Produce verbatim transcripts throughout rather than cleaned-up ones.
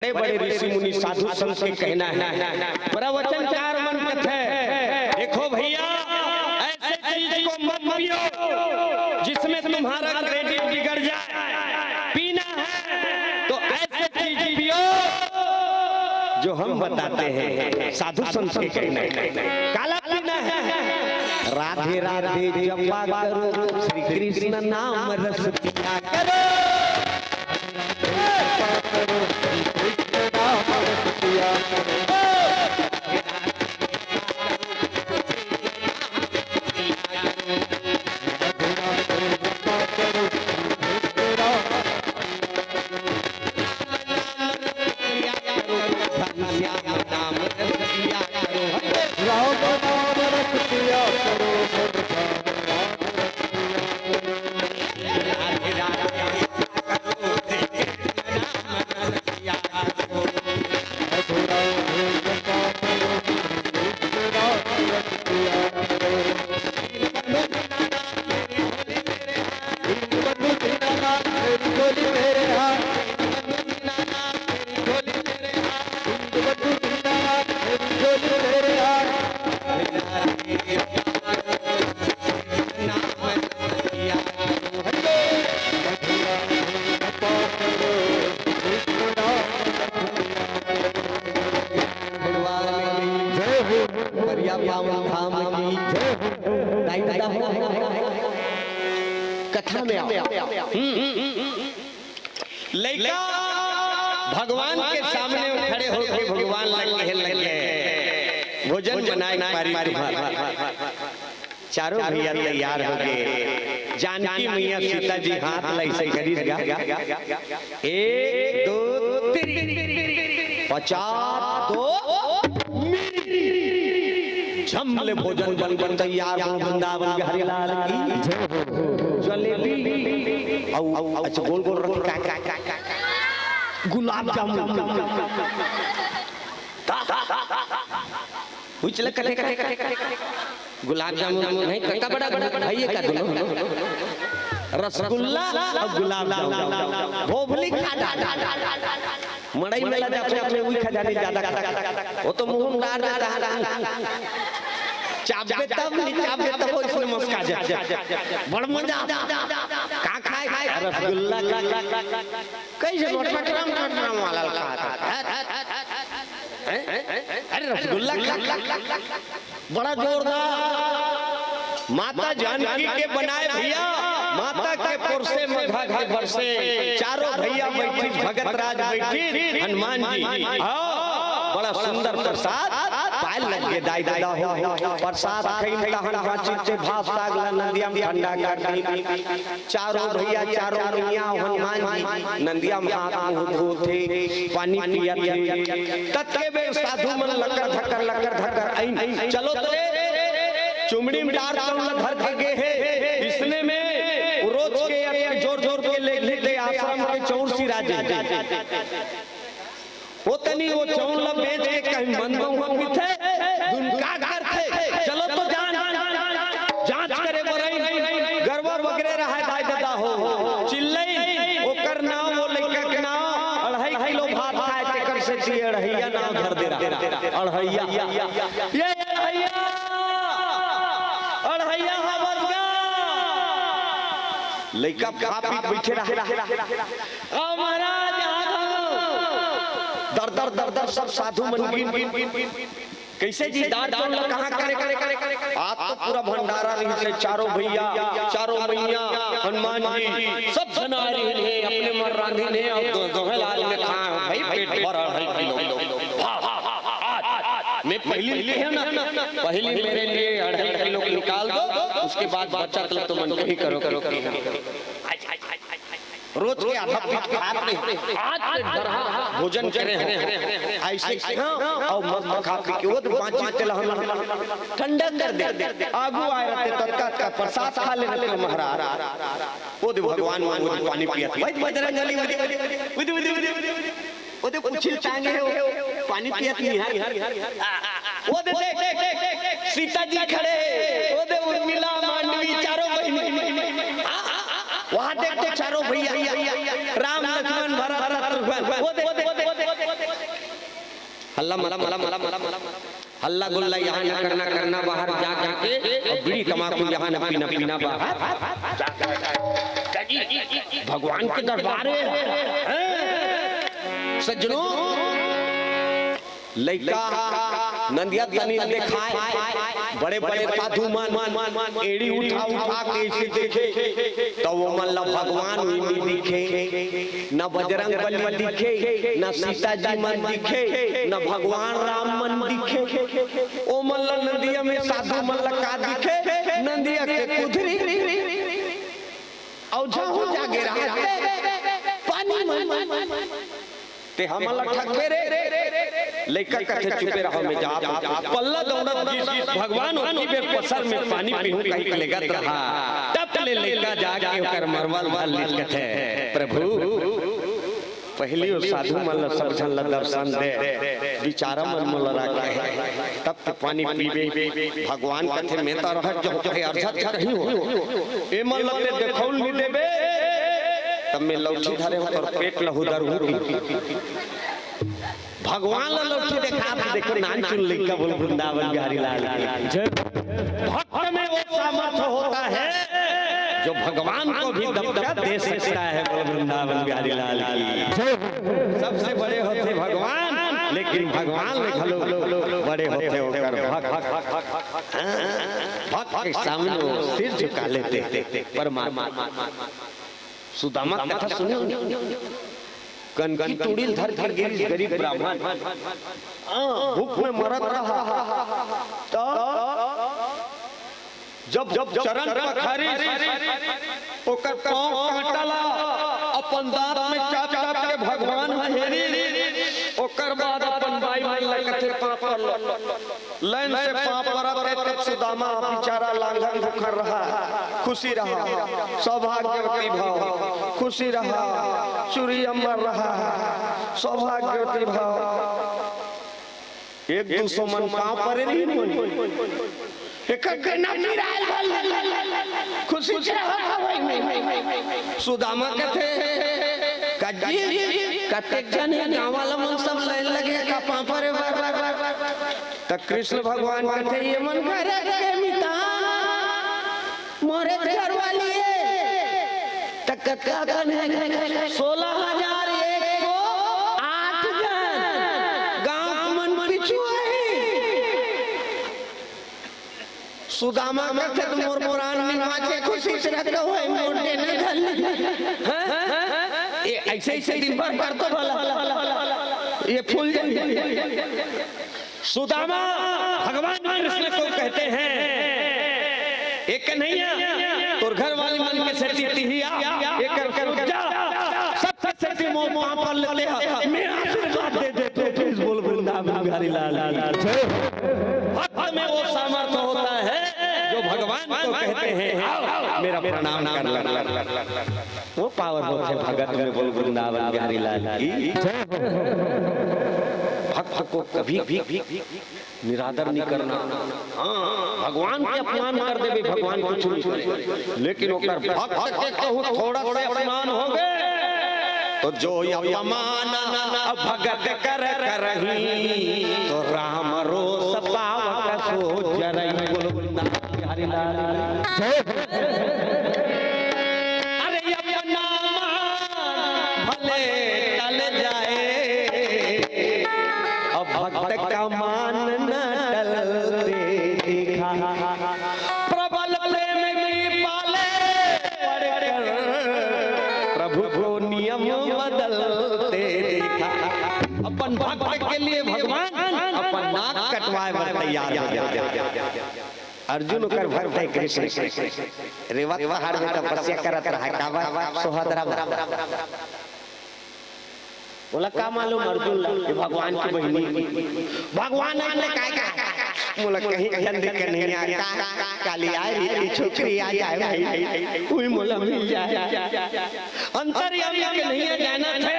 बड़े बड़े ऋषि मुनि साधु संत के कहना है। प्रवचनकार मन कथे, देखो भैया, ऐसे चीज को मत पियो जिसमें तुम्हारा क्रेडिट बिगड़ जाए। पीना है तो ऐसे चीज पियो जो हम बताते हैं, साधु संत के कहना है। काला पीना है। राधे राधे जपा करो, श्री कृष्ण नाम रस पिया करो। भगवान की जय हो, करिया पावन धाम की जय हो। दाई ददा हो, कथा में आओ। हम्म। लइका भगवान के सामने खड़े होके भगवान ला कहे लगे, भोजन बनाए पारी तुम्हार। चारों भैया तैयार हो गए। जानकी मैया सीता जी हाथ ला ऐसे करिस गा, एक, दो, तीन, पचास, दो, मेरी। झम ले भोजन बन बन तैयार हो। वृंदावन बिहारी लाल की जलेबी। औ, औ, अच्छा, गोल गोल रख, का, का, का, का, का। गुलाब जामुन। उचल कटे, कटे, कटे, कटे। गुलाब जामुन नहीं, कक्का बड़ा, बड़ा, बड़ा, ये का दोनों? रसगुल्ला और गुलाब जामुन। भोभली खा डाल। मड़ई में लगा अपने, अपने उई खजाने ज्यादा खा। वो तो मुंह में डाल देता है। चाबे तब, नहीं चाबे तब, वो इसमें मुस्का जा। बड़ मजा। का खाए? रसगुल्ला खा। कैसे वो टटराम, टटराम वाला खा था? हैं? अरे रसगुल्ला खा, खा, खा, खा, खा। बड़ा जोरदार। माता जानकी के बनाए भैया, माता के पुरसे मघा के बरसे, चारों भैया बैठी, भगत राज बैठी, हनुमान जी। हाँ, बड़ा सुंदर प्रसाद पाए लग गए दाई ददा हो। प्रसाद खइम तहन बाँचिन ते भाव साग ला नंदिया में ठंडा कर दी। चारों भैया, चारों मैया, हनुमान जी नंदिया में हाथ मुंह धोत हे, पानी पियत हे। ततके बेर साधु मन लकर धकर, लकर धकर आइन। चलो तो रे, चुमड़ी में डार चाउर धर के गे हे। इसने में रोज के अत जोर जोर के लेगही ते आश्रम के चौरसी राजे। ओ तनी ओ चाउर ला बेच के कहीं मन बहुआ पीथे, दुन का करथे? चलो तो जान, जांच करे बरई, गरवा बगरे रहा दाई ददा हो। चिल्लई, ओकर नाम, ओ लइका के नाम, अढ़ाई किलो भात खाए, तेकर सेती अढ़ैया नाम धर दे रहा। अढ़ैया। ये अढ़ैया, अढ़ैया हा बस गा। लइका खा पी के बैठे रहा। आ महाराज, आ घलो। दर, दर, दर, दर, सब साधु मन गिन, गिन, गिन, गिन। कैसे जी, दार कौन ला कहाँ करे, करे, करे, करे? आज तो पूरा भंडारा रहिसे, चारों भैया, चारों मैया, हनुमान जी, सब झन आए रहिन हे, अपने मन रांधिन हे, अउ दो, दोहे लाल में खाए हो भाई, पेट भर अढ़ाई किलो। वाह, वाह, वाह, वाह, आज, आज, मैं पहली लिखे है ना, पहली मेरे लिए अढ़ाई किलो निकाल दो, उसके बाद बचा तो तुमन कहीं करो, करो, करो। रोज के आधा पीठ खात नहीं, आज के डरहा भोजन करे हो, ऐसे खाओ और मस्त खा पी के वो तो बांची तेला हम ठंडा कर दे। आगू आए रहते ततका का प्रसाद खा ले रहते हो महाराज। वो दे भगवान, वो दे पानी पियत, भाई बजरंग बली, वो दे, वो दे, वो दे, वो दे, वो दे, वो दे कुछ टांगे हो, पानी पियत नहीं है। वो दे देख, देख, देख, देख, सीता जी खड़े, वो दे उर्मिला, मांडवी, चारों बहिनी। वहां देखते चारों भैया, राम, लक्ष्मण, भरत, शत्रुघ्न, वो दे, वो दे, वो दे, वो दे, हल्ला मत, हल्ला गुल्ला यहाँ न करना, करना बाहर जा करके, और बीड़ी तमाकू यहाँ न पीना, पीना बाहर। भगवान के दरबार में, हैं? सज्जनों, लइका नंदिया तनी देखाय, बड़े बड़े साधु मन एड़ी उठा उठा के अइसे देखे, त ओमन ला भगवान भी नइ दिखे, न बजरंग बली दिखे, न सीता जी मन दिखे, न भगवान राम मन दिखे। ओमन ला नंदिया में साधु मन ला का दिखे? नंदिया के कुधरी। अउ जहूँ जागे रहत हे पानी मन। ते हमन ला ठगबे रे। लइका कथे, "चुपे रहो, मैं जात हँव।" पल्ला दौड़त गिस, भगवान ओतकी बेर पसर में पानी पीहूँ कहिके लेगत रहा। तब ले लइका जाके ओकर मरवा ल धर लिस, कथे, "प्रभु, पहिली ओ साधु मन ला, सब झन ला दर्शन दे, बिचारा मन मोला राखे हे, तब ते पानी पीबे।" भगवान कथे, "मैं तो रहत जहूँ, कहीं अरझत कहीं हो, ए मन ला ते देखउल नइ देबे, तब मैं लौठी धरे हँव, तोर पेट ला हुदरहूँ।" भगवान ला लौठी देखात, देखो नानचुन लइका, बोल वृंदावन बिहारी लाल की जय। भक्त में वो सामर्थ्य होता है जो भगवान को भी धक्का दे सकता है, बोल वृंदावन बिहारी लाल की जय। सबसे बड़े होथे भगवान, लेकिन भगवान ले घलो बड़े होथे ओकर भक्त। हाँ, भक्त के सामने वो सिर झुका लेथे परमात्मा। सुदामा कथा सुने हो? कनकी टूड़ी ल धर के गिरिस गरीब ब्राह्मण। हाँ, भूख में मरत रहा। त जब, जब चरण पखारिस, ओकर पाँव काँटा ला अपन दाँत में चाप चाप के भगवान ह हेरिस, ओकर बाद अपन बाई मन ला कथे, "पाँव पर लो।" लाइन से पाँव परत हे, तब सुदामा बिचारा लांघन भूखर रहा, खुशी रहा, सौभाग्यवती भव, खुशी रहा, चूड़ी अम्बर रहा, सौभाग्यवती भव। एक दू सौ मन पाँव परे रहिन मन। एकर बेना पिराय भल, खुशी से रहत हवय। सुदामा कथे, "काजी, कतेक झन हे गाँव वाला मन, सब लाइन लगे का पाँव परे बर।" त कृष्ण भगवान कथे, "ये मन घर के मितान, मोरे घरवाली हे।" त कतका कन हे? सोलह हजार एक सौ आठ झन। गाँव के मन पीछू हे। सुदामा कथे, "त मोर प्राण निवाचे, खुशी से रहत हवय, मोर डेना धर ले।" हाँ? ये अइसे, अइसे दिन भर कर तो भला, ये फूल जाही। सुदामा भगवान कृष्ण को कहते हैं, "ए कन्हैया, तोर घर वाली मन के सेती तिही आ, एकर, एकर जा, सबके सेती मोर पाँव पर लेते हैं, मैं आशीर्वाद दे देते हैं।" प्लीज बोल वृंदावन बिहारी लाल की जय। भक्त में वो सामर्थ्य होता है जो भगवान को कहते हैं, "आओ, मेरा प्रणाम कर ले।" वो पावर होथे भगत में, बोल वृंदावन बिहारी लाल की जय हो। भक्त को कभी भी निरादर नहीं करना। हाँ, भगवान के अपमान कर देबे, भगवान कुछ नहीं करे, लेकिन ओकर भक्त के कहूँ थोड़ा से अपमान होगे, तो जो अपमान भगत कर करही, तो राम रोष पावक सो जरही। बोल वृंदावन बिहारी लाल की जय। अरे अपना मान भले टल जाए, अब भक्त का मान न टलते देखा। प्रबल प्रेम की पाले पड़कर प्रभु को नियम बदलते देखा। अपन भक्त के लिए भगवान अपन नाक कटवाए बर तैयार हो जाए। अर्जुन ओकर भक्त हे कृष्ण। रेवत पहाड़ में तपस्या करत रहा, काबर? सोहदरा बर। बोला, "का मालूम अर्जुन ला, ये भगवान की बहिनी।" भगवान ने काय कहा? मोला कहीं जल्दी के नहीं आता, काली आ रही, छोकरी आ जाए भाई, कोई मोला मिल जाए। अंतर्यामी के नहीं जाना थे।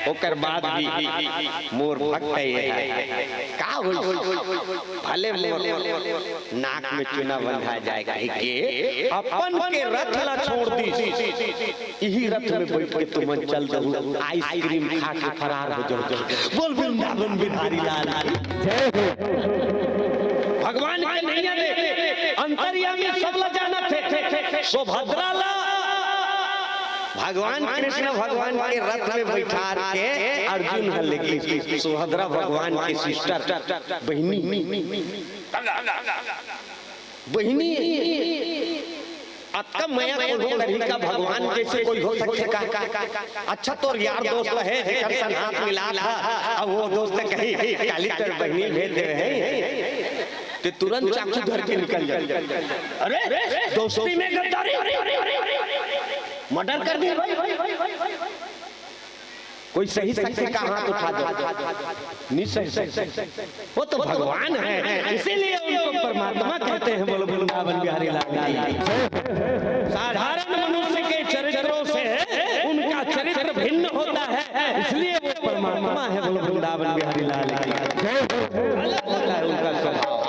ओकर बाद भी मोर भक्त ये है। का होई? भले मोर नाक में चूना बंधा जाए, कहिके अपन के रथ ला छोड़ दिस। इही रथ में बैठ के तुमन चल दहू, आइसक्रीम खा के फरार हो जाहू। बोल वृंदावन बिहारी लाल की। जय हो। भगवान के नैया दे, अंतर्यामी सब ला जानत हे। सुभद्रा ला भगवान कृष्ण भगवान के रथ में बैठार के अर्जुन ह लेकिन सुभद्रा भगवान के सिस्टर, बहिनी, बहिनी। अतका मया कोनो करही का भगवान जैसे कोई हो सकथे का? अच्छा, तोर यार दोस्त हे, जेकर संग हाथ मिलात हा, अब वो दोस्त कही, "काली तोर बहिनी भेज देवे हे," ते तुरंत चाकू धर के निकल जाए। अरे, दोस्ती में गद्दारी, मर्डर कर दिया भाई। कोई सही सकथे का? हाथ उठा दो। नहीं सही सकथे। वो तो भगवान है, इसीलिए उनको परमात्मा कहते हैं। बोलो वृंदावन बिहारी लाल की। साधारण मनुष्य के चरित्रों से उनका चरित्र भिन्न होता है, इसलिए वो परमात्मा है। बोलो वृंदावन बिहारी लाल की। अलग होता है उनका स्वभाव।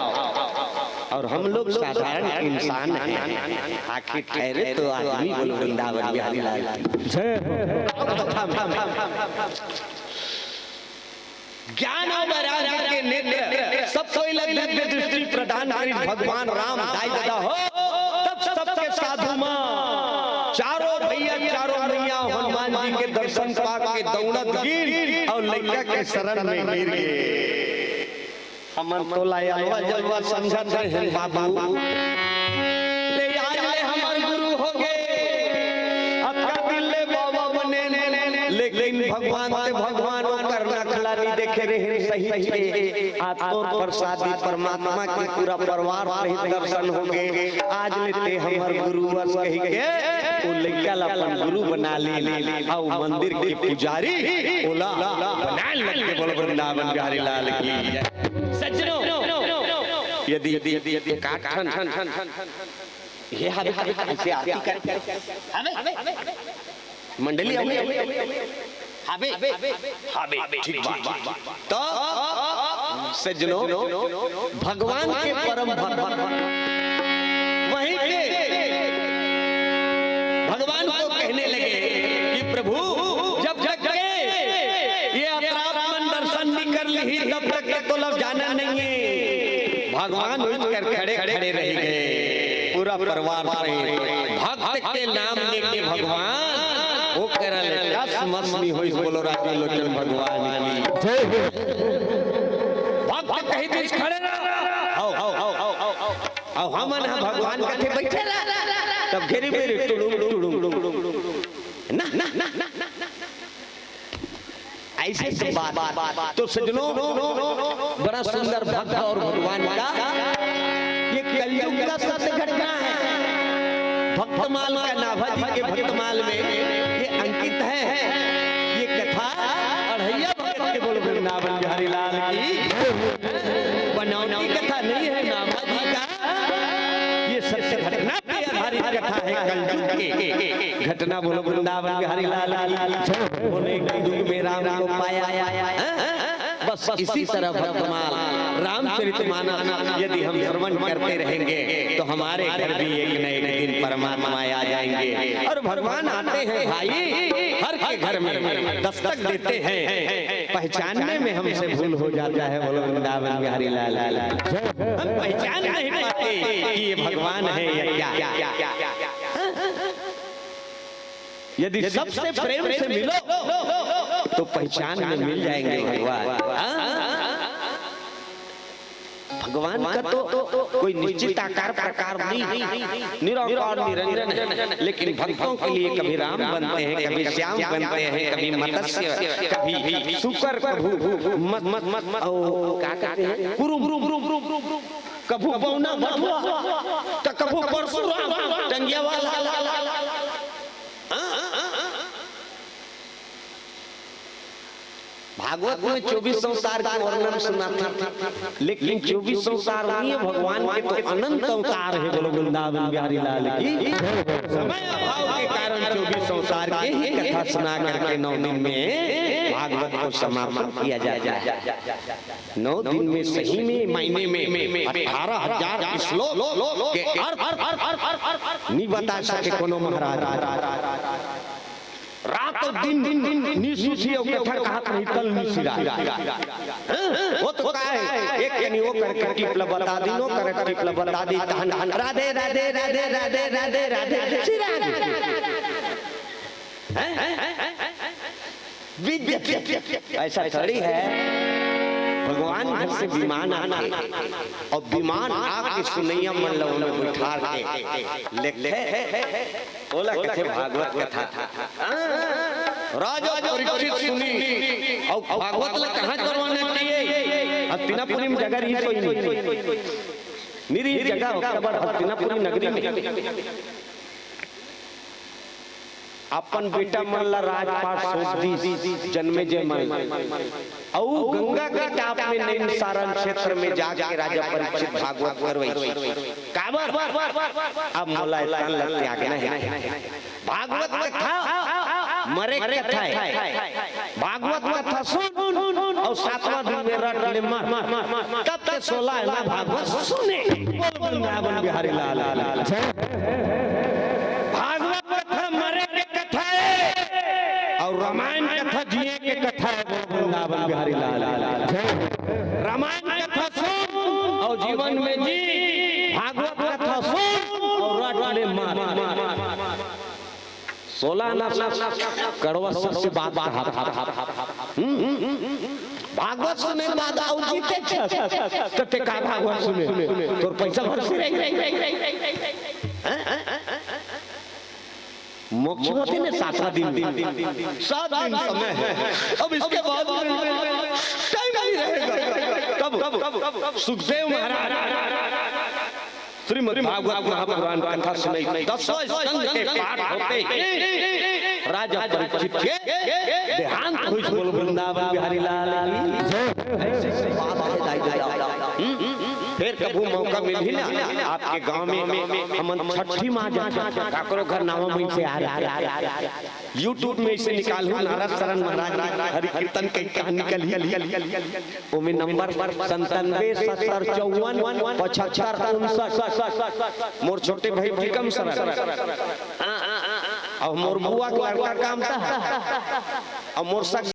और हम लोग साधारण इंसान हैं। आखिर ठहरे तो आदमी। बोलो वृंदावन बिहारी लाल की। जय हो। ज्ञान और वैराग्य के नेत्र सब कोई ला दिव्य दृष्टि प्रदान करी भगवान राम दाई ददा हो। तब सबके साधु माँ, चारों भैया, चारों मैया हनुमान जी के दर्शन पाके दौड़त गिन और लइका के शरण में गिर गे। हमन तो ला अलवा जलवा समझत रहेन बाबू। ते आज ले हमर गुरु हो गे। अतका दिन ले बाबा बने, लेकिन भगवान ते भगवान ओकर नखला नी देखे रहेन सही थे। आज तोर प्रसादी परमात्मा के पूरा परिवार सहित दर्शन हो गे। आज ले ते हमर गुरु अस कही के ओ लइका ला अपन गुरु बना ले। अउ मंदिर के पुजारी ओला बनाए लग गे। बोल वृंदावन बिहारी लाल की। सज्जनों, यदि, यदि, यदि एक आध ठन, ये हावे, ऐसे आरती कर, हावे, मंडली हावे, हावे, हावे, ठीक बात। तो सज्जनों, भगवान के परम भक्त वहीं के भगवान को कहने लगे कि प्रभु, जब तक के ये अतराप मन दर्शन नहीं कर ली, तब तक के तो लब जाना नहीं है। भगवान उठ कर खड़े खड़े रह गए, पूरा परिवार सहित। भक्त के नाम लेके भगवान वो करल टस मस नहीं होइस। बोलो राजीव लोचन भगवान की। जय हो। भक्त कही दिस खड़े रह। आओ, आओ, आओ, आओ, आओ, आओ। अब हमन ह भगवान कथे बैठे रह, तब घेरी बेरी टुड़ुम, टुड़ुम, टुड़ुम। ना, ना, ना, ना, ना, ना। ऐसे तो बात। तो सज्जनों, बड़ा सुंदर भक्त और भगवान का ये कलयुग का सत्य घटना है। भक्तमाल का, नाभा जी के भक्तमाल में ये अंकित है। ये कथा अढ़ैया भगत के। बोल वृंदावन बिहारी लाल की। बनावटी कथा नहीं है नाभा जी का, ये सत्य घटना पे आधारित कथा है, कलयुग के घटना। बोलो वृंदावन बिहारी लाल की। उन्होंने कलयुग में राम को पाया। बस इसी तरह भक्तमाल रामचरितमानस यदि हम श्रवण करते रहेंगे तो हमारे घर भी एक न एक दिन परमात्मा आ जाएंगे। और भगवान आते हैं भाई, हर के घर में दस्तक देते हैं। पहचानने में हमसे भूल हो जाता है। बोलो वृंदावन बिहारी लाल की। हम पहचान नहीं पाते कि ये भगवान है या क्या। यदि सबसे प्रेम से मिलो तो पहचान में मिल जाएंगे भगवान। हाँ? भगवान का तो कोई निश्चित आकार प्रकार नहीं, निराकार निरंजन है, लेकिन भक्तों के लिए कभी राम बनते हैं, कभी श्याम बनते हैं, कभी मत्स्य, कभी सुकर, कभी मत, मत, मत, ओ, क्या कहते हैं, कुरुम, कभू पौना बटुआ, तो कभू परशुराम टंगिया वाला। भागवत में चौबीस अवतार के वर्णन सुनाथे, लेकिन चौबीस अवतार नहीं है भगवान के, तो अनंत अवतार है। बोलो वृंदावन बिहारी लाल की। समय अभाव के कारण चौबीस अवतार के ही कथा सुना करके नौ दिन में भागवत को समापन किया जाता है। नौ दिन में सही में मायने में अठारह हजार श्लोक के अर्थ नहीं बता सके कोनो महाराज। रात और दिन निसुखी और कथा कहत नहीं तल निसिरा। हाँ? वो तो का है, एक कनी वो करके टिपला बता दी, नो करके टिपला बता दी, तहन राधे राधे राधे राधे राधे राधे सिरा। हैं? बीज जैसे। ऐसा थोड़ी है। भगवान घर से विमान आथे और विमान आके सुनैया मन ला ओमे बैठार के लेथे। ओला कथे भागवत कथा। राजा परीक्षित सुनी, और भागवत ला कहाँ करवाना चाहिए? हस्तिनापुरी में जगह रही सोई नहीं। निरी जगह, ओकर बाद हस्तिनापुरी नगरी में अपन बेटा मन ला राजपाट सौंप दीस, जन्मेजय मन। अउ गंगा के टाप में नैमिषारण्य क्षेत्र में जाके राजा परीक्षित भागवत करवई। काबर? अब मोला ए तन ला त्यागना है। भागवत कथा मरे के कथा है। भागवत कथा सुन और सातवां दिन में रट ले मर। तब ते सोला आना भागवत सुने। बोल वृंदावन बिहारी लाल की जय। भागवत कथा मरे के कथा है और रामायण कथा जिए के कथा है। बोल वृंदावन बिहारी लाल की जय। रामायण कथा सुन और जीवन में जी, भागवत कथा सुन और रट ले मर। सोला आना कड़वा सर से बात कहा था। हम्म? भागवत सुने के बाद अउ जीते छस, तो ते का भागवत सुने? तोर पैसा भर से रही। मोक्ष होथे ना सातवां दिन, सात दिन समय है। अब इसके बाद टाइम नहीं रहेगा। तब सुखदेव महाराज श्रीमद् भागवत महापुराण कथा सुनई, दसों स्कंद के पाठ होते ही राजा परीक्षित के देहांत होइस। बोल वृंदावन बिहारी लाल की जय। ऐसी बात है दाई ददा। हम्म, हम्म, हम्म। फिर कभू मौका मिलही ना, आपके गांव में हमन छठी माँ जाथन, काकरो घर नवा महीन से आ रहे। YouTube में इसे निकालहू, नारद शरण महाराज के हरि कीर्तन के कहानी निकलही। ओमे नंबर संतानवे सत्तर चौवन पचहत्तर उनसठ। मोर छोटे भाई विक्रम शरण। अउ मोर बुआ के लड़का कामता है। अउ मोर सग